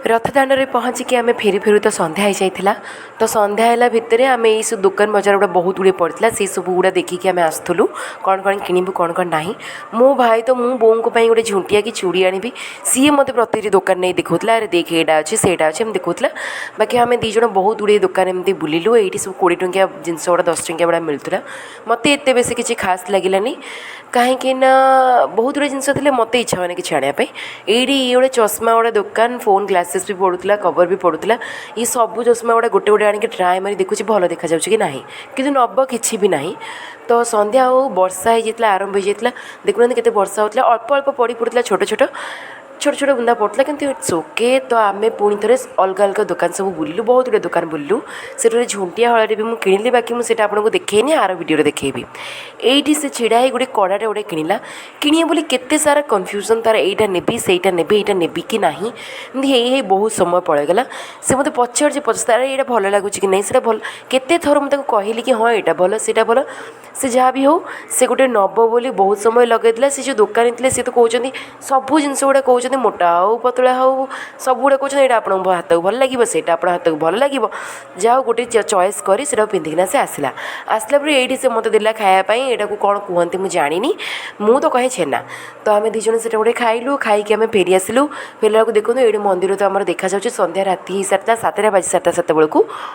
ରଥ ଦାଣ୍ଡରେ ପହଞ୍ଚିକି ଆମେ ଫେରି ଫେରୁ ତ ସନ୍ଧ୍ୟା ହେଇଯାଇଥିଲା। ତ ସନ୍ଧ୍ୟା ହେଲା ଭିତରେ ଆମେ ଏଇସବୁ ଦୋକାନ ବଜାର ଗୁଡ଼ା ବହୁତ ଗୁଡ଼ିଏ ପଡ଼ିଥିଲା, ସେଇ ସବୁ ଗୁଡ଼ା ଦେଖିକି ଆମେ ଆସୁଥିଲୁ, କ'ଣ କ'ଣ କିଣିବୁ, କ'ଣ କ'ଣ ନାହିଁ। ମୋ ଭାଇ ତ ମୁଁ ବୋଉଙ୍କ ପାଇଁ ଗୋଟେ ଝୁଣ୍ଟିଆ କି ଚୁଡ଼ି ଆଣିବି, ସିଏ ମୋତେ ପ୍ରତିଟି ଦୋକାନ ନେଇ ଦେଖାଉଥିଲା, ଆରେ ଦେଖ, ଏଇଟା ଅଛି, ସେଇଟା ଅଛି, ଏମିତି ଦେଖାଉଥିଲା। ବାକି ଆମେ ଦୁଇ ଜଣ ବହୁତ ଗୁଡ଼ିଏ ଦୋକାନ ଏମିତି ବୁଲିଲୁ। ଏଇଠି ସବୁ 20 ଟଙ୍କିଆ ଜିନିଷ ଗୁଡ଼ା, 10 ଟଙ୍କିଆ ଗୁଡ଼ା ମିଳୁଥିଲା। ମୋତେ ଏତେ ବେଶୀ କିଛି ଖାସ୍ ଲାଗିଲାନି, କାହିଁକି ନା ବହୁତ ଗୁଡ଼ିଏ ଜିନିଷ ଥିଲେ, ମୋତେ ଇଚ୍ଛା ହୁଏନି କିଛି ଆଣିବା ପାଇଁ। ଏଇଠି ଇଏ ଗୋଟେ ଚଷମା ଗୋଟେ ଦୋକାନ, ଫୋନ୍ ଗ୍ଲାସେସ୍ ବି ପଡ଼ୁଥିଲା, କଭର୍ ବି ପଡ଼ୁଥିଲା। ଇଏ ସବୁ ଚଷମା ଗୁଡ଼ା ଗୋଟେ ଗୋଟେ ଆଣିକି ଟ୍ରାଏ ମାରି ଦେଖୁଛି, ଭଲ ଦେଖାଯାଉଛି କି ନାହିଁ, କିନ୍ତୁ ନେବ କିଛି ବି ନାହିଁ। ତ ସନ୍ଧ୍ୟା ହଉ ବର୍ଷା ହେଇଯାଇଥିଲା, ଆରମ୍ଭ ହେଇଯାଇଥିଲା। ଦେଖୁନାହାନ୍ତି କେତେ ବର୍ଷା ହେଉଥିଲା, ଅଳ୍ପ ଅଳ୍ପ ପଡ଼ି ପଡ଼ୁଥିଲା, ଛୋଟ ଛୋଟ ଛୋଟ ଛୋଟ ବୁନ୍ଦା ପଡ଼ୁଥିଲା, କିନ୍ତୁ it's okay. ତ ଆମେ ପୁଣି ଥରେ ଅଲଗା ଅଲଗା ଦୋକାନ ସବୁ ବୁଲିଲୁ, ବହୁତ ଗୁଡ଼ିଏ ଦୋକାନ ବୁଲିଲୁ। ସେଠାରେ ଝୁଣ୍ଟିଆ ହଳରେ ବି ମୁଁ କିଣିଲି, ବାକି ମୁଁ ସେଇଟା ଆପଣଙ୍କୁ ଦେଖେଇନି, ଆର ଭିଡ଼ିଓରେ ଦେଖେଇବି। ଏଇଠି ସେ ଛିଡ଼ା ହେଇ ଗୋଟେ କଡ଼ାଟେ ଗୋଟେ କିଣିଲା। କିଣିବ ବୋଲି କେତେ ସାରା କନଫ୍ୟୁଜନ୍ ତାର, ଏଇଟା ନେବି, ସେଇଟା ନେବି, ଏଇଟା ନେବି କି ନାହିଁ, ଏମିତି ହେଇ ହେଇ ବହୁତ ସମୟ ପଳେଇଗଲା। ସେ ମୋତେ ପଚାରୁଛି, ପଚାରୁଛି, ଆରେ ଏଇଟା ଭଲ ଲାଗୁଛି କି ନାହିଁ, ସେଇଟା ଭଲ। କେତେ ଥର ମୁଁ ତାକୁ କହିଲି କି ହଁ, ଏଇଟା ଭଲ, ସେଇଟା ଭଲ। ସେ ଯାହା ବି ହଉ, ସେ ଗୋଟେ ନେବ ବୋଲି ବହୁତ ସମୟ ଲଗେଇଦେଲା। ସେ ଯେଉଁ ଦୋକାନୀ ଥିଲେ, ସେ ତ କହୁଛନ୍ତି ସବୁ ଜିନିଷ ଗୁଡ଼ା, କହୁଛନ୍ତି ମୋଟା ହଉ, ପତଳା ହଉ, ସବୁ ଗୁଡ଼ା କହୁଛନ୍ତି, ଏଇଟା ଆପଣଙ୍କ ହାତକୁ ଭଲ ଲାଗିବ, ସେଇଟା ଆପଣଙ୍କ ହାତକୁ ଭଲ ଲାଗିବ। ଯାହା ହଉ, ଗୋଟେ ଚଏସ୍ କରି ସେଇଟାକୁ ପିନ୍ଧିକିନା ସେ ଆସିଲା। ଆସିଲା ପରେ ଏଇଠି ସେ ମୋତେ ଦେଲା ଖାଇବା ପାଇଁ। ଏଇଟାକୁ କ'ଣ କୁହନ୍ତି ମୁଁ ଜାଣିନି, ମୁଁ ତ କହେ ଛେନା। ତ ଆମେ ଦୁଇ ଜଣ ସେଇଟା ଗୋଟେ ଖାଇଲୁ। ଖାଇକି ଆମେ ଫେରି ଆସିଲୁ। ଫେରିଲା ବେଳକୁ ଦେଖନ୍ତୁ, ଏଇଠି ମନ୍ଦିର ତ ଆମର ଦେଖାଯାଉଛି। ସନ୍ଧ୍ୟା ରାତି ହେଇସାରିଥିଲା, 7ଟା ବାଜି ସାରିଥିଲା ସେତେବେଳକୁ।